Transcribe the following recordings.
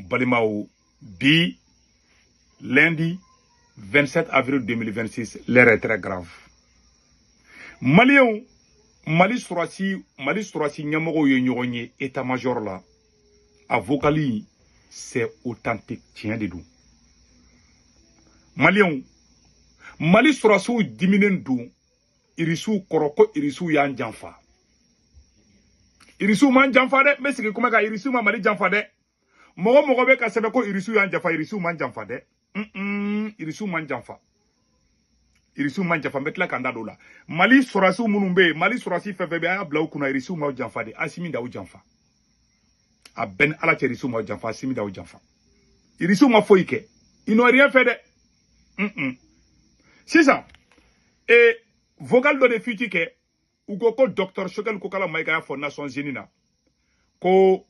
Balimaw, bi lundi 27 avril 2026, l'heure est très grave. Maliyɛnw, Mali sɔrɔsi ɲɛmɔgɔw ye ɲɔgɔn ye état major la. A vocal, c'est authentique, tiɲɛ de don. Maliyɛnw, Mali sɔrɔsiw diminen don Irisiw kɔrɔ ko Irisiw y'an janfa. Irisiw m'an janfa dɛ. N bɛ sigi kuma kan, Irisiw ma Mali janfa dɛ. Mɔgɔ mɔgɔ bɛ ka sɛbɛn ko Irisiw y'an janfa, Irisiw m'an janfa dɛ. Irisiw m'an janfa, Irisiw m'an janfa. N bɛ tila ka n da don o la. Mali sɔrɔsiw minnu bɛ yen, Mali sɔrɔsi fɛn fɛn bɛ yen, a y'a bila u kunna, Irisiw m'aw janfa de, Asimi d'aw janfa. A bɛɛ ni Ala cɛ, Irisiw m'aw janfa, Asimi d'aw janfa. Irisiw ma foyi kɛ, ils n'ont rien fait dɛ. Sisan vocal dɔ de fuite kɛ. U ko ko docteur Choguel Kokala Maïga y'a fɔ Nations Unies na ko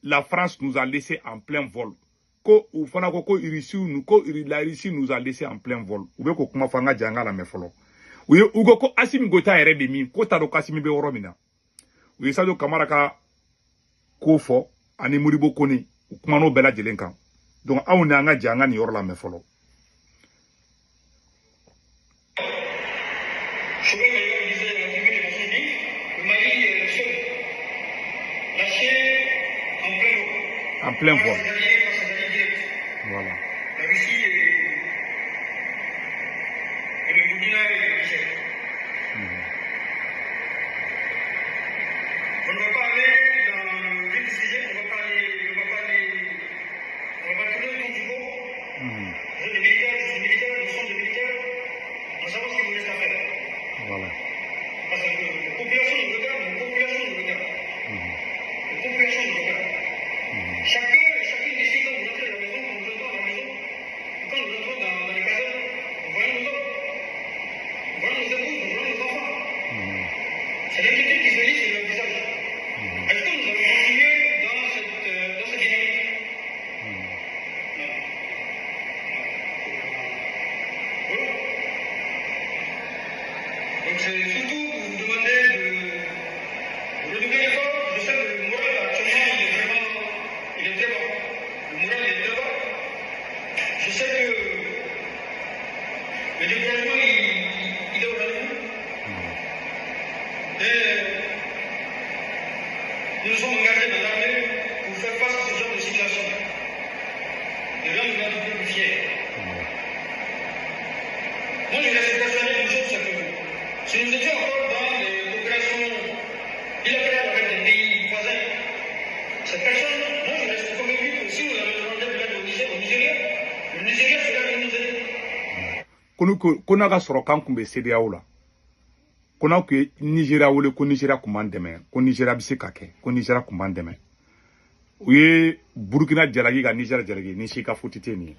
la France nous a laissé en plein vol, ko u fana ko Irisiw nu ko la Russie nous a laissé en plein vol. U bɛ k'o kuma fɔ, an ka jɛ an ka lamɛn fɔlɔ. U ye u ko ko Asimi Goïta yɛrɛ bɛ min ko t'a dɔn ko Asimi bɛ yɔrɔ min na. U ye Sadio Kamara ka ko fɔ ani Modibo Kone, u kuman'o bɛɛ lajɛlen kan. Donc aw ni an ka jɛ an ka nin yɔrɔ lamɛn fɔlɔ. Choguel Maïga disait à la tribune des Nations Unies, le Mali est le seul lâché en plein vol. En plein vol. Face à ses alliés, face à ses alliés directs. Voilà. La Russie et le Burkina et le Niger. On ne va pas aller dans le vif du sujet, on ne va pas aller, on va pas aller, on va pas tourner autour du pot. Vous êtes des militaires, je suis militaire, nous sommes des militaires. Nous savons ce qu'il nous reste à faire. Voilà. Parce que les populations nous regardent, nos populations nous regardent. Les populations nous regardent. Chacun et chacune d'ici, quand vous rentrez à la maison, quand nous rentrons à la maison, ou quand nous rentrons dans les casernes, nous voyons nos hommes, nous voyons nos épouses, nous voyons nos enfants. C'est l'inquiétude qui se lit sur leur visage. Est-ce que nous allons continuer dans cette dynamique? Non. Voilà. Donc c'est surtout pour vous demander de redoubler l'effort. Je sais que le moral actuellement, il est vraiment, il est très bas. Le moral est très bas. Je sais que le découragement, il est au rendez-vous. Et nous nous sommes engagés dans l'armée pour faire face à ce genre de situation. Et rendre notre peuple fier. Moi, je reste persuadé d'une chose, c'est que si nous étions encore dans des coopérations bilatérales avec des pays voisins, cette personne, moi, je reste convaincu que si nous avions demandé de l'aide au Niger, au Nigeria, le Nigeria serait venu nous aider. Ko n'a ka sɔrɔ k'an kun bɛ CEDEAO la, ko n'a kun ye Nigéria wele, ko Nigéria kun b'an dɛmɛ, ko Nigéria bɛ se ka kɛ, ko Nigéria kun b'an dɛmɛ. U ye Burukina jalaki ka Niger jalaki, ni si ka faute tɛ nin ye.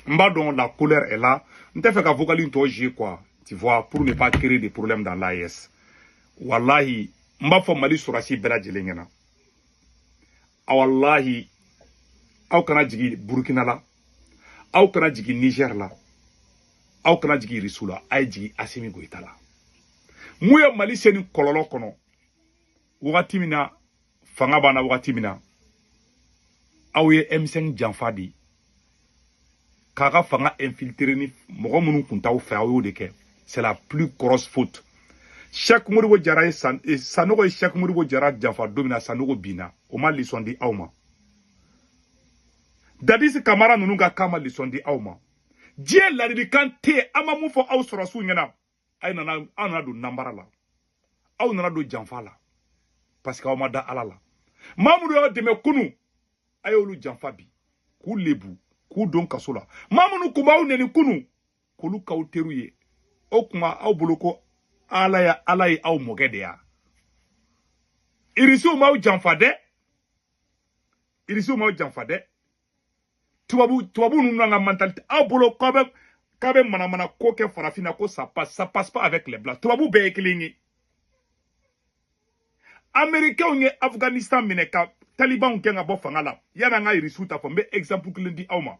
N b'a dɔn, la colère est là. N tɛ fɛ ka vocal in tɔ jouer quoi, tu vois, pour ne pas créer des problèmes dans l'AES. Wallahi, n b'a fɔ Mali sɔrɔsi bɛɛ lajɛlen ɲɛna, wallahi, aw kana jigin Burukina la, aw kana jigin Niger la, aw kana jigin Irisiw la, a ye jigin Asimi Goïta la. Mun ye Mali se nin kɔlɔlɔ kɔnɔ wagati min na, fanga b'an na wagati min na, aw ye M5 janfa de k'a ka fanga infiltrer ni mɔgɔ minnu kun t'aw fɛ, aw y'o de kɛ. C'est la plus grosse faute. Cheikh Modibo Jara ye San, Sanogo ye Cheikh Modibo Jara janfa don min na, Sanogo binna, o ma leçon di aw ma. Dadis Kamara ninnu ka kan ma leçon di aw ma. Diɲɛ ladilikan tɛ yen, an ma mun fɔ aw sɔrɔsiw ɲɛna? Aw nana, aw nana don nanbara la, aw nana don janfa la, parce que aw ma da Ala la. Maa minnu y'aw dɛmɛ kunun, a y'olu janfa bi k'u lebu k'u don kaso la. Maa minnu kun b'aw nɛni kunun, k'olu k'aw teriw ye. O kuma aw bolo ko Ala ya Ala ye aw mɔkɛ de ya. Irisiw m'aw janfa dɛ, Irisiw m'aw janfa dɛ. Tubabu ninnu n'an ka mentalité, aw bolo k'aw bɛ manamana ko kɛ farafinna, ko ça passe, ça passe pas avec les blancs. Tubabu bɛɛ ye kelen ye. Américains ye Afghanistan minɛ ka talibanw gɛn ka bɔ fanga la. Yanni an ka Irisiw ta fɔ, n bɛ exemple kelen di aw ma.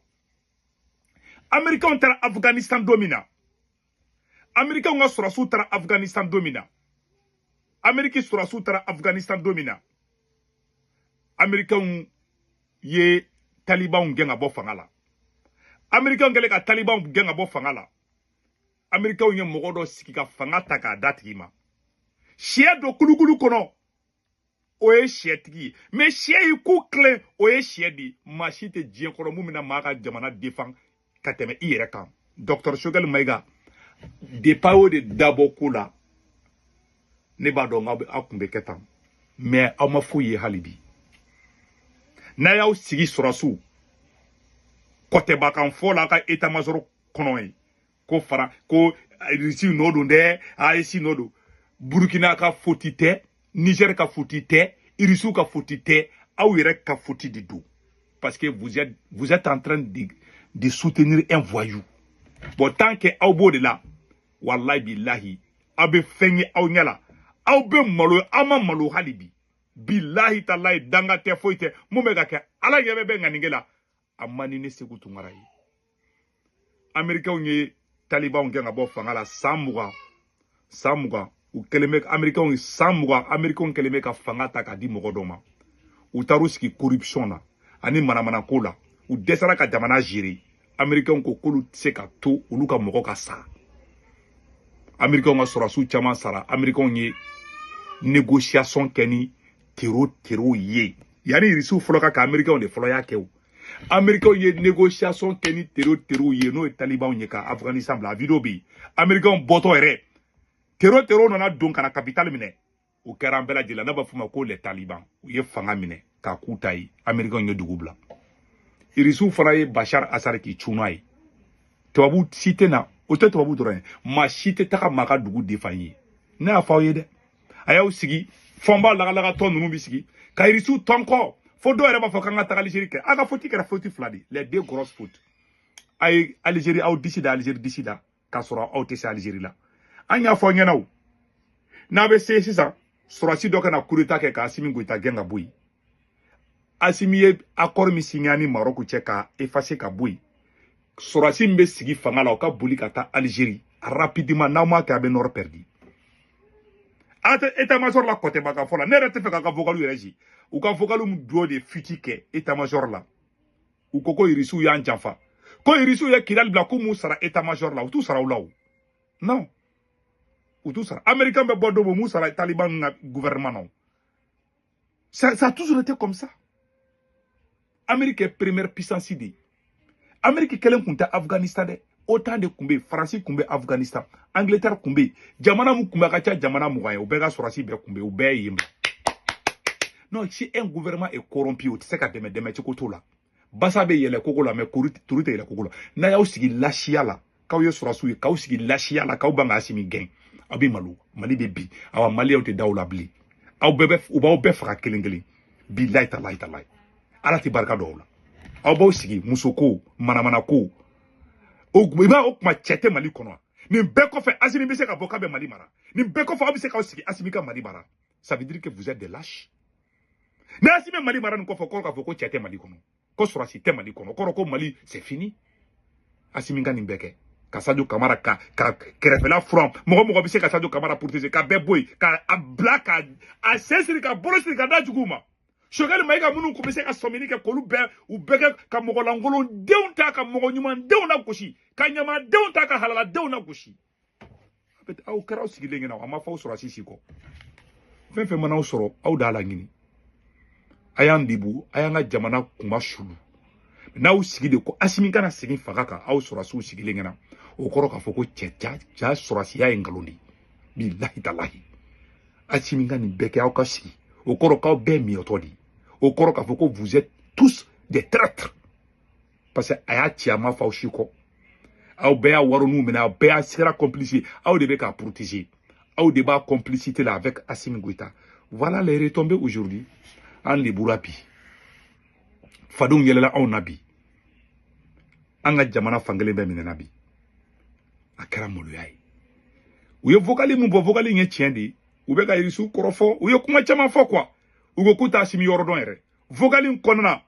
Américains taara Afghanistan don min na, Américains ka sɔrɔsiw taara Afghanistan don min na, Amérique sɔrɔsiw taara Afghanistan don min na, Américains ye Talibanw gɛn ka bɔ fanga la. Américains kɛlen ka Talibanw gɛn ka bɔ fanga la, Américains ye mɔgɔ dɔ sigi ka fanga ta k'a da tigi ma. Sɛ don kulukulu kɔnɔ, o ye sɛtigi ye, mais sɛ y'i ku tilen, o ye sɛ de ye. Maa si tɛ diɲɛ kɔnɔ mun bɛna maa ka jamana défend ka tɛmɛ i yɛrɛ kan. Docteur Choguel Maïga, depuis a y'o de dabɔ ko la, ne b'a dɔn k'aw aw kun bɛ kɛ tan, mais aw ma foyi ye hali bi. N'a y'aw sigi sɔrɔsiw kɔtɛbakan fɔ la, aw ka état major kɔnɔ ye ko fara ko Russie nɔ don dɛ, AES nɔ don. Burkina ka faute tɛ, Niger ka faute tɛ, Russiw ka faute tɛ, aw yɛrɛ ka faute de don, parce que vous êtes en train de soutenir un voyou. Bon, tant que aw b'o de la, wallahi billahi, aw bɛ fɛn ye aw ɲɛ la, aw bɛ malo, aw ma malo hali bi. Billahi talahi, danga tɛ, foyi tɛ mun bɛ ka kɛ. Ala ɲɛ bɛ ŋaninge la, a man di ne Segu Tunkara ye. Américains ye Talibanw gɛn ka bɔ fanga la san 20, san 20 u kɛlen bɛ. Américains ye san 20, Américains kɛlen bɛ ka fanga ta k'a di mɔgɔ dɔ ma. U taar'u sigi corruption na ani manamanako la, u dɛsɛra ka jamana gérer. Américains ko k'olu tɛ se ka to olu ka mɔgɔ ka sa. Américains ka sɔrɔdasiw caman sara. Américains ye négociation kɛ ni terro terro ye. Yanni Irisiw fɔlɔ ka kɛ, Américains de fɔlɔ y'a kɛ. O Américains ye négociation kɛ ni terro terro ye, n'o ye Talibanw ye, ka Afghanistan bila. A vidéo bɛ yen. Américains bɔtɔ yɛrɛ, terro terro nana don ka na capitale minɛ. O kɛra an bɛɛ lajɛlen, n'a b'a fɔ o ma ko les Talibans. U ye fanga minɛ k'a k'u ta ye. Américains ye dugu bila. Irisiw fana ye Bashar Assad k'i cun n'a ye. Tubabu si tɛ na, o tɛ tubabu dɔrɔn ye, maa si tɛ taga maa ka dugu defan ye. Ne y'a fɔ aw ye dɛ, a y'aw sigi fɔnba lagalagatɔ ninnu bɛ sigi ka Irisiw tɔn kɔ, fo dɔw yɛrɛ b'a fɔ k'an ka taga Algérie kɛ. A ka faute kɛra faute fila de, les deux grosses fautes. A ye Algérie, aw disi da Algérie disi da, k'a sɔrɔ aw tɛ se Algérie la. An y'a fɔ aw ɲɛna o, n'a bɛ se sisan, sɔrɔsi dɔ ka na coup d'état kɛ ka Assimi Goïta gɛn ka bɔ yen. Assimi ye accord min signé ni Maroc cɛ ka effacer ka bɔ yen. Sɔrɔsi min bɛ sigi fanga la, o ka boli ka taa Algérie rapidement. N'aw m'a kɛ, a bɛ nord perdu. A tɛ état major la kɔtɛba ka fɔ la, ne yɛrɛ tɛ fɛ k'a ka vocal yɛrɛ ci. U ka vocal min dɔ de fuite kɛ état major la, u ko ko Irisiw y'an janfa, ko Irisiw ye Kidali bila, k'u m'u sara état major la. U t'u sara u la o, non, u t'u sara. Américain bɛ bɔ don min, m'u sara Taliban ka gouvernement na. Ça a toujours été comme ça. Amérique est première puissance de ye. Amérique kelen kun tɛ Afghanistan dɛ, OTAN de kun bɛ yen, Faransi kun bɛ Afghanistan, Angleterre kun bɛ yen, jamana mun kun bɛ, a ka ca jamana 20 ye, u bɛɛ ka sɔrɔsi bɛɛ kun bɛ yen, u bɛɛ ye yen bila. Non, si un gouvernement est corrompu, o tɛ se ka dɛmɛ, dɛmɛ cogo t'o la. Basa bɛ yɛlɛ kogo la, mais kuru turu tɛ yɛlɛ kogo la. N'a y'aw sigi lasiya la, k'aw ye sɔrɔsiw ye, k'aw sigi lasiya la, k'aw ban ka Asimi gɛn, aw bɛ malo. Mali bɛ bi, awa, Maliyɛnw tɛ da aw la bilen. Aw bɛɛ bɛ, u b'aw bɛɛ faga kelen kelen. Bilayi talayi talayi, Ala tɛ barika dɔw la. Aw b'aw sigi musoko manamana ko o, i b'a o kuma, cɛ tɛ Mali kɔnɔ. Nin bɛɛ kɔfɛ, Asimi bɛ se ka bɔ k'a bɛ Mali mara. Nin bɛɛ kɔfɛ, aw bɛ se k'aw sigi Asimi ka Mali mara. Ça veut dire que vous êtes des lâches. Ni Asimi bɛ Mali mara nin kɔfɛ, kɔrɔ k'a fɔ ko cɛ tɛ Mali kɔnɔ, ko sɔrɔsi tɛ Mali kɔnɔ, kɔrɔ ko Mali c'est fini. Asimi ka nin bɛɛ kɛ ka Sadio Kamara ka kɛrɛfɛla furan, mɔgɔ mɔgɔ bɛ se ka Sadio Kamara protéger, ka bɛɛ bɔ yen, ka a bila, ka a sen siri, ka bolo siri ka da juguw ma. Choguel Maïga minnu kun bɛ se ka sɔmini kɛ, k'olu bɛɛ, u bɛɛ kɛ ka mɔgɔ lankolon denw ta, ka mɔgɔ ɲuman denw la gosi, ka ɲamadenw ta, ka halaladenw la gosi. Aw kɛra aw sigilen ɲɛna, a ma fɔ aw sɔrɔ si kɔ. Fɛn fɛn mana aw sɔrɔ, aw d'a laɲini. A y'an lebu, a y'an ka jamana kuma sulu. N'aw sigi de ko Asimi kana segin fanga kan, aw sɔrɔsiw sigilen ɲɛna, o kɔrɔ k'a fɔ ko cɛ ja ja sɔrɔsiya ye nkalon de ye. Bilahi talahi, Asimi ka nin bɛɛ kɛ, aw ka sigi, o kɔrɔ k'aw bɛɛ miyɔtɔ de. O kɔrɔ k'a fɔ ko vous êtes tous des traîtres, parce que a y'a ci, a ma fɔ aw si kɔ. Aw bɛɛ y'a wariniw minɛ, aw bɛɛ y'a sera complice, aw de bɛ k'a protéger, aw de b'a complicité la avec Assimi Goïta. Voilà les retombées aujourd'hui. An lebura bi, fadenw yɛlɛla anw na bi, an ka jamana fankelen bɛɛ minɛna bi. A kɛra maloya ye. U ye vocal min bɔ, vocal in ye tiɲɛ de ye. U bɛ ka Irisiw kɔrɔfɔ, u ye kuma caman fɔ quoi. U ko k'u t'a Asimi yɔrɔ dɔn yɛrɛ. Vocal in kɔnɔna,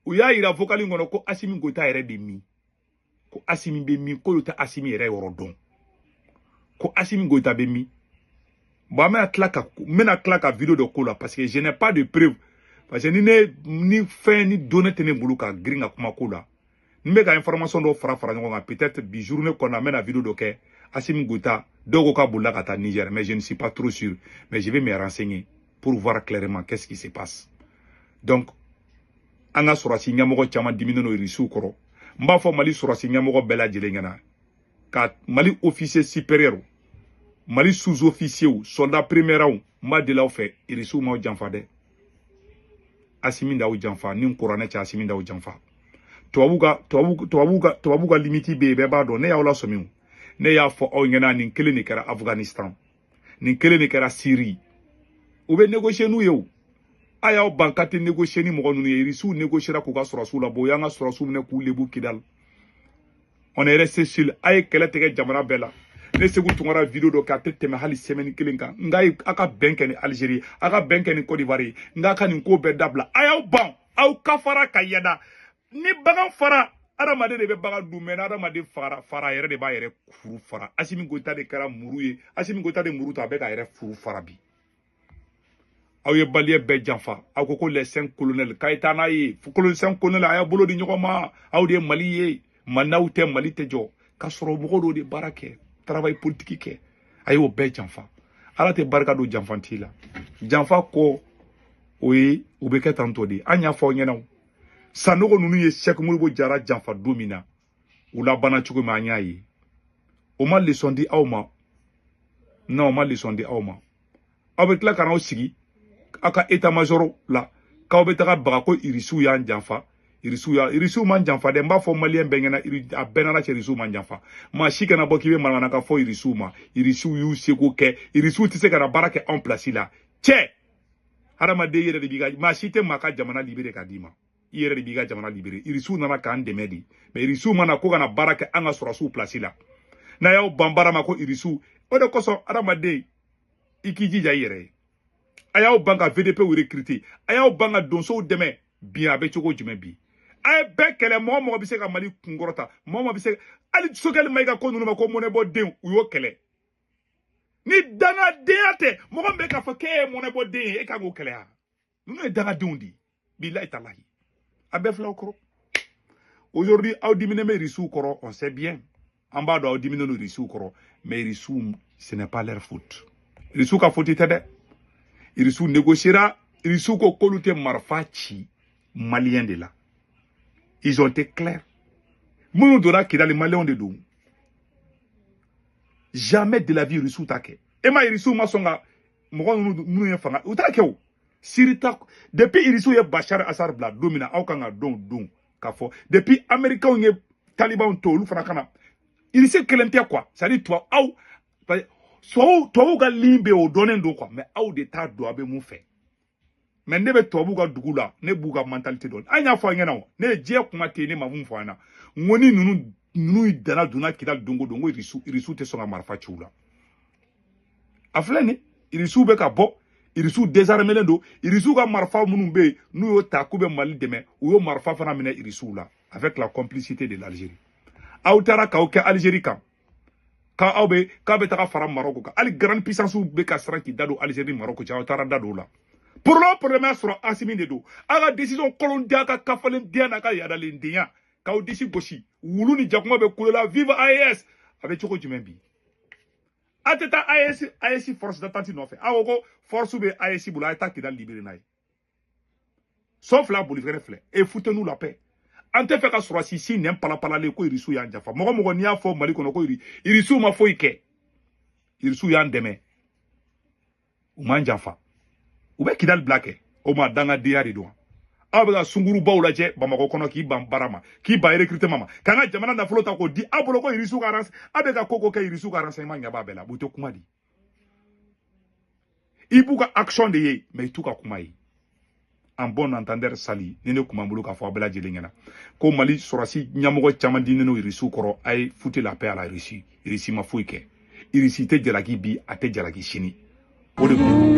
u y'a yira vocal in kɔnɔ ko Asimi Goïta yɛrɛ bɛ min, ko Asimi bɛ min, k'olu tɛ Asimi yɛrɛ yɔrɔ dɔn, ko Asimi Goïta bɛ min. Bon, an bɛna tila ka, n bɛna tila ka vidéo dɔ ko la, parce que je n'ai pas de preuve. Parce que ni ne ni fɛn ni données tɛ ne bolo ka girin ka kuma ko la, n bɛ ka information dɔw fara fara ɲɔgɔn kan. Peut-être bi journée kɔnɔ, n bɛna vidéo dɔ kɛ. Assimi Goïta, dɔw ko k'a bolila ka taa Niger, mais je ne suis pas trop sûr, mais je vais me renseigner pour voir clairement qu'est-ce qui se passe. Donc an ka sɔrɔsi ɲɛmɔgɔ caman diminen don Irisiw kɔrɔ. N b'a fɔ Mali sɔrɔsi ɲɛmɔgɔ bɛɛ lajɛlen ɲɛna, ka Mali officier supérieur, Mali sous-officier, soldat primaire, n b'a deli aw fɛ, Irisiw m'aw janfa dɛ. Asimi d'aw janfa ni kuranɛ cɛ. Asimi d'aw janfa. Tubabu ka limite bɛ yen, bɛɛ b'a dɔn. Ne y'aw lasɔmi o, ne y'a fɔ aw ɲɛna, nin kelen de kɛra Afghanistan, nin kelen de kɛra Syrie. U bɛ négocier n'u ye o. A y'aw ban ka tɛ négocier ni mɔgɔ ninnu ye. Irisiw négocier k'u ka sɔrɔsiw labɔ. U y'an ka sɔrɔsiw minɛ k'u lebu Kidal. On est resté seul. A ye kɛlɛ tigɛ jamana bɛɛ la. Ne Segu Tunkara, vidéo dɔ kɛ, a tɛ tɛmɛ hali semaine kelen kan. N k'a a ka bɛn kɛ ni Algérie, a ka bɛn kɛ ni Côte d'Ivoire ye, n k'a ka nin ko bɛɛ dabila. A y'aw ban, aw ka fara ka yada ni bagan fara. Adamaden de bɛ bagan dun, mɛ n'adamaden fara fara, a yɛrɛ de b'a yɛrɛ furu fara. Asimi Goïta de kɛra muru ye. Asimi Goïta de muru ta, a bɛ k'a yɛrɛ furu fara bi. Aw ye Malien bɛɛ janfa. Aw ko ko les cinq colonels, k'a ye taa n'a ye. Cinq colonels, a y'a bolo di ɲɔgɔn ma, aw de ye Mali ye. Mali n'aw tɛ, Mali tɛ jɔ. K'a sɔrɔ mɔgɔ dɔw de baara kɛ, travail politique kɛ, a y'o bɛɛ janfa. Ala tɛ barika don janfanti la. Janfa kɔ, o ye u bɛ kɛ tantɔ de. An y'a fɔ aw ɲɛna o. Sanogo ninnu ye Sɛki Modibo Jara janfa don min na, u labanna cogo min, an y'a ye. O ma leçon di aw ma? Non, o ma leçon di aw ma. Aw bɛ tila ka n'aw sigi aw ka état major la k'aw bɛ taga baga ko Irisiw y'an janfa. Irisiw ya, Irisiw man janfa dɛ. N b'a fɔ Malien bɛɛ ɲɛna, a bɛɛ n'Ala cɛ, Irisiw man janfa. Maa si kana bɔ k'i bɛ manamana ka fɔ Irisiw ma. Irisiw y'u seko kɛ. Irisiw tɛ se ka na baara kɛ anw place la. Cɛ, hadamaden yɛrɛ de b'i ka, maa si tɛ maa ka jamana libéré k'a d'i ma. I yɛrɛ de b'i ka jamana libéré. Irisiw nana k'an dɛmɛ de, mais Irisiw mana ko ka na baara kɛ an ka sɔrɔsiw place la, n'a y'aw ban baara ma ko Irisiw. O de kosɔn, hadamaden, i k'i jija i yɛrɛ ye. A y'aw ban ka VDP recruter, a y'aw ban ka donsow dɛmɛ. Bi a bɛ cogo jumɛn bi? A ye bɛɛ kɛlɛ. Mɔgɔ mɔgɔ bɛ se ka Mali kunkɔrɔta, mɔgɔ mɔgɔ bɛ se hali Sogɛli Mayiga ko ninnu ma ko mɔnɛbɔ den, u y'o kɛlɛ. Ni dangadenya tɛ, mɔgɔ min bɛ k'a fɔ k'e ye mɔnɛbɔ den ye, e kan k'o kɛlɛ ya. Ninnu ye dangadenw de ye, bilayi talahi. A bɛɛ filɛ aw kɔrɔ. Aujourd'hui, aw diminen bɛ Irisiw kɔrɔ. On sait bien, an b'a dɔn aw diminen don Irisiw kɔrɔ, mais Irisiw, ce n'est pas leur faute. Irisiw ka faute tɛ dɛ. Irisiw négociera. Irisiw ko k'olu tɛ marifa ci Malien de la. Ils ont été clairs. Minnu donna Kidali, Malienw de don. Jamais de la vie Irisiw t'a kɛ. E ma, Irisiw ma sɔn ka mɔgɔ ninnu minnu ye fanga, u t'a kɛ o. Siri ta, depuis Irisiw ye Bashar Assad bila don min na, aw kan ka dɔn don k'a fɔ depuis Américains ye Talibanw to, olu fana kana Irisi kelen tɛ quoi. C'est à dire tubabu, aw tubabuw ka ligne bɛ yen, o dɔnnen don quoi, mais aw de t'a dɔn aw bɛ mun fɛ. Mais ne bɛ tubabuw ka dugu la, ne b'u ka mentalité dɔn. An y'a fɔ an ɲɛna o, ne ye diɲɛ kuma tɛ yen, ne ma mun fɔ an ɲɛna? N ko ni ninnu dana donna Kidali don o don, n ko Irisiw tɛ sɔn ka marifa ci u la. A filɛ nin, Irisiw bɛ ka bɔ, Irisiw désarmelen don. Irisiw ka marifa minnu bɛ yen, n'u y'o ta k'u bɛ Mali dɛmɛ, u y'o marifa fana minɛ Irisiw la avec la complicité de l'Algérie. Aw taara k'aw kɛ Algérie kan, k'aw bɛ k'aw bɛ taga fara Maroc kan. Hali grande puissance bɛ ka siran k'i da don Algérie ni Maroc cɛ, aw taara da don o la. Problème, problème y'a sɔrɔ Asimi de don. Aw ka décision kolon den, a ka kafalen den n'a ka yadalen denya k'aw disi gosi, wulu ni jakuma bɛ kulo la, vive AES. A bɛ cogo jumɛn bi? A tɛ taa AES, AES force d'attente nɔfɛ. Aw ko force bɛ AES bolo, a ye taa Kidali libéré n'a ye. Sɔn fila boli fɛnɛ filɛ, et foutez-nous la paix. An tɛ fɛ ka sɔrɔsi si nɛn palapalalen ko Irisiw y'an janfa. Mɔgɔ mɔgɔ n'i y'a fɔ Mali kɔnɔ ko Irisiw ma foyi kɛ, Irisiw y'an dɛmɛ, u m'an janfa. U bɛ Kidali bila kɛ o ma, dangadenya de don. Aw bɛ ka sunkurubaw lajɛ Bamakɔ kɔnɔ k'i ban baara ma, k'i ban recrutement ma, k'an ka jamana nafolo ta k'o di aw bolo ko Irisiw ka, aw bɛ ka ko ko kɛ Irisiw ka renseignement ɲɛ b'a bɛɛ la. U tɛ kuma di, i b'u ka action de ye, mais i t'u ka kuma ye. En bon entendeur, sali ni ne kun b'an bolo k'a fɔ aw bɛɛ lajɛlen ɲɛna ko Mali sɔrɔsi ɲɛmɔgɔ caman dinnen don Irisiw kɔrɔ. A ye foutre la paix à la Russie. Irisi ma foyi kɛ. Irisi tɛ jalaki bi, a tɛ jalaki sini. O de kun